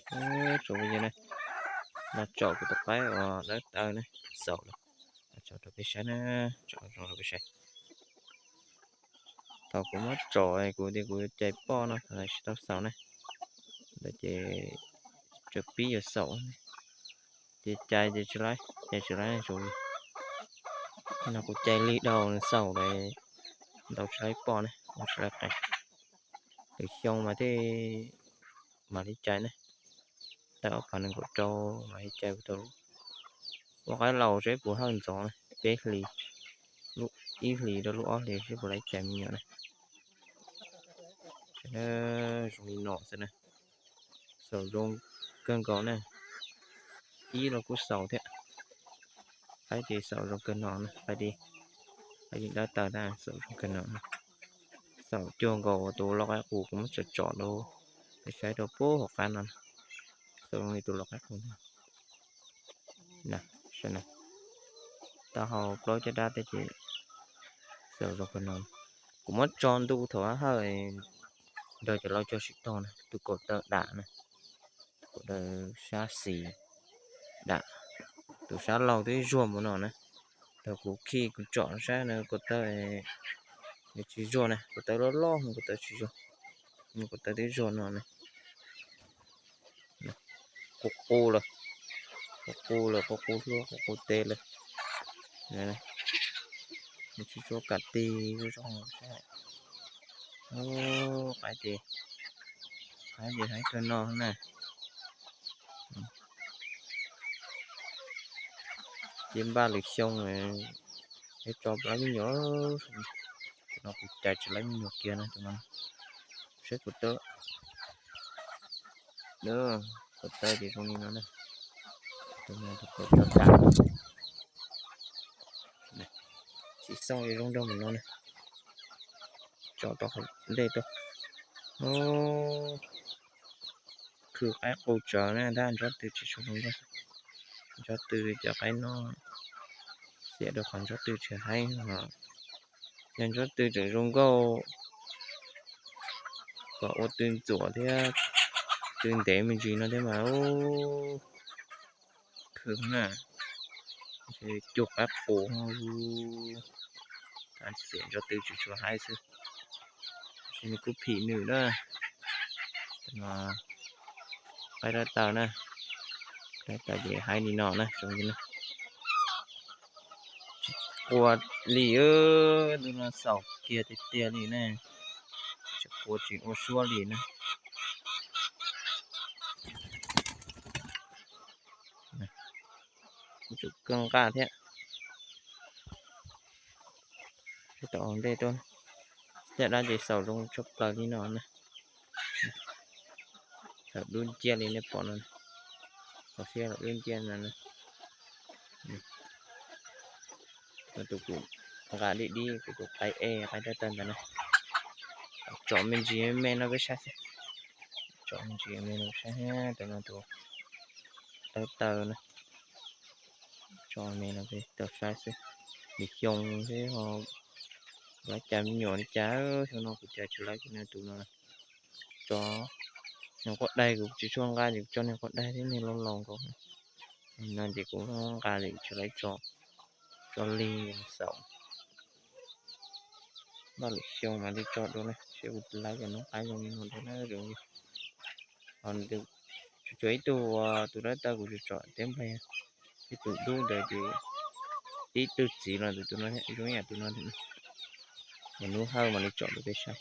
Tsoom phooj ywg na, no tsom kuv tus qaib uas dawb taw na, xaus lawm. Tsom rau peb saib na, tsom zoo rau peb saib. Thaum kuv muab tsom kuv tias kuv cais poj no thaum ntawd tsis tau xaus na, ntawd ces tseem pib yuav xaus, ces cais ces tsis laib, cais tsis laib zoo li. No kuv cais li dhau xaus lawm, ntau tsis laib poj na, ntau tsis laib qees. Lwm xyoo mas thiaj mam li cais na, tawm ob phav nees nkaum rau mam li cais kuv tau lub, ua qaib laus seb puas hawj ntxov na, peb hlis, lub ib hlis rau lub ob hlis seb puas laib cais me nyuam na. Zoo li no xwb na, xaus zoo kawg nkaus na. Ib los kuj xaus thiab, qaib ces xaus zoo kawg no na, qaib dib, qaib dib dawb taw tab xaus zoo kawg no. Xaus cuag nkaus tus lau qaib qus kuv muab tsom tsom rau peb saib rau puag hauv qab no, xaus zoo li tus lau qaib qus na. Taub hau plaub caj dab tej ces xaus zoo kawg no. Kuv muab tso ntu thaum hawj nrog cov laus cog tsis tau na, tus kaum taw dam na, tus kaum taw sab xis dam, tus sab laug twb zuag mus no na. Thaum kuv khi kuv tsom saib no kaum taw nws tsis zuag na, kaum taw loj loj, kaum taw tsis zuag, kaum taw twb zuag no na. Qus qus lawm, qus qus lawm, qus qus hlub qus qus teb lawm. Nws tsis tshua kam tig zoo saib. Qaib ces, qaib ces haib kawg no na. Ces npaj lwm xyoo es tso laib me nyuam. Tus no kuv cais tsis laib me nyuam kiag no, tus no seb kuv tawb. Kuv tawb ces zoo li no na. Tus no tus kaum taw dam, tsis xoo li zoo nraug mus no na. Tso rau qhov ntej tuaj. Khwv qaib qus tsawv na, tab ntsob tw tsis tshua zoo nkauj. Ntsob tw cov qaib no xiam rau qhov ntsob tw tsis haib. Yog ntsob tw tseem zoo nkauj kom ua tw ntxuam thiab tw ntev me ntsis no thiab mas khwv na. Cug qaib qus, tab xiam ntsob tw tsis tshua haib xwb. Tab sis nws kuj phim nws na. Qaib dawb taw na, dawb taw ces haib li no na, tsoom phooj ywg na. Tsis qua li, tus no xaus kiag tiag tiag li na, tsis qua tsis ua suab li na. Kuv tsum kawg nqa thiab. Tau ntej tuaj, caj dab ces xaus zoo tshaj plaws li no na. Lawm dub nciab li nej pom no, qhov siab lawm dub nciab no. Tus kuv nqa dib dib, kuv tus qaib e qaib dawb taw ntawd na. Tsom me ntsis me no peb saib xwb. Tsom me ntsis me no peb saib, tus no tus dawb taw na. Tsom me no peb tau saib xwb. Lwm xyoo seb ho laib cas me nyuam li cas, xyoo no kuv cais tsis laib kiag no tus no. Tso niag quav daig, kuv tsis tshua nqa ces kuv tso niag quav daig thiab niag laus laus nkaus. No ces kuv nqa ces tsis laib tso, tso lig xaus. Npaj lwm xyoo mam li tso dua na, seb kuv laib cov noob qaib zoo li no dua na zoo li. Ho tsuas ib tug, tus dawb taw kuv tsom teb npleg, ib tug dub ntawd ces ib tug txiv los tus no zoo ib yam tus no. Mus hnub hawj mam li tsom rau peb saib.